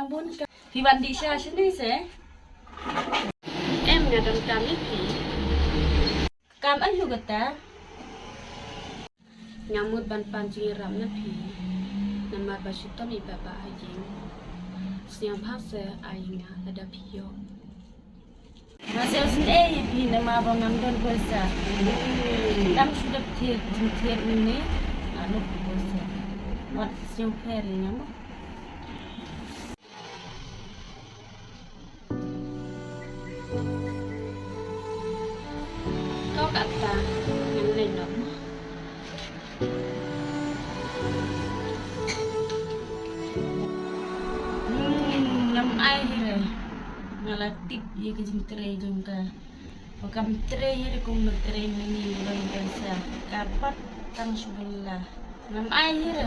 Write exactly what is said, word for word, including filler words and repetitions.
Bun ka. Phi wan dih sha shane se? Em, nga don kam ïa phi. Kam aiu kata? Nga mut ban pan jingïarap na phi. Namar ba shitom i baba a ïing. Sngewbha se ai nga lada phi ïoh. Nga sngewsih ïa phi namar ba ngam don poisa. Tang shu dep thied jingthied mynne. Nga lut poisa. Wat sngewpher ïa nga mo. Kau kata ngan leit noh mo. Hmm, ngam ai hi re. Nga la tip ïa ka jingtrei jong ka. Ba kam trei hi re kum ba trei mynne ba don poisa. Ka pat tang shu bylla. Ngam ai hi re.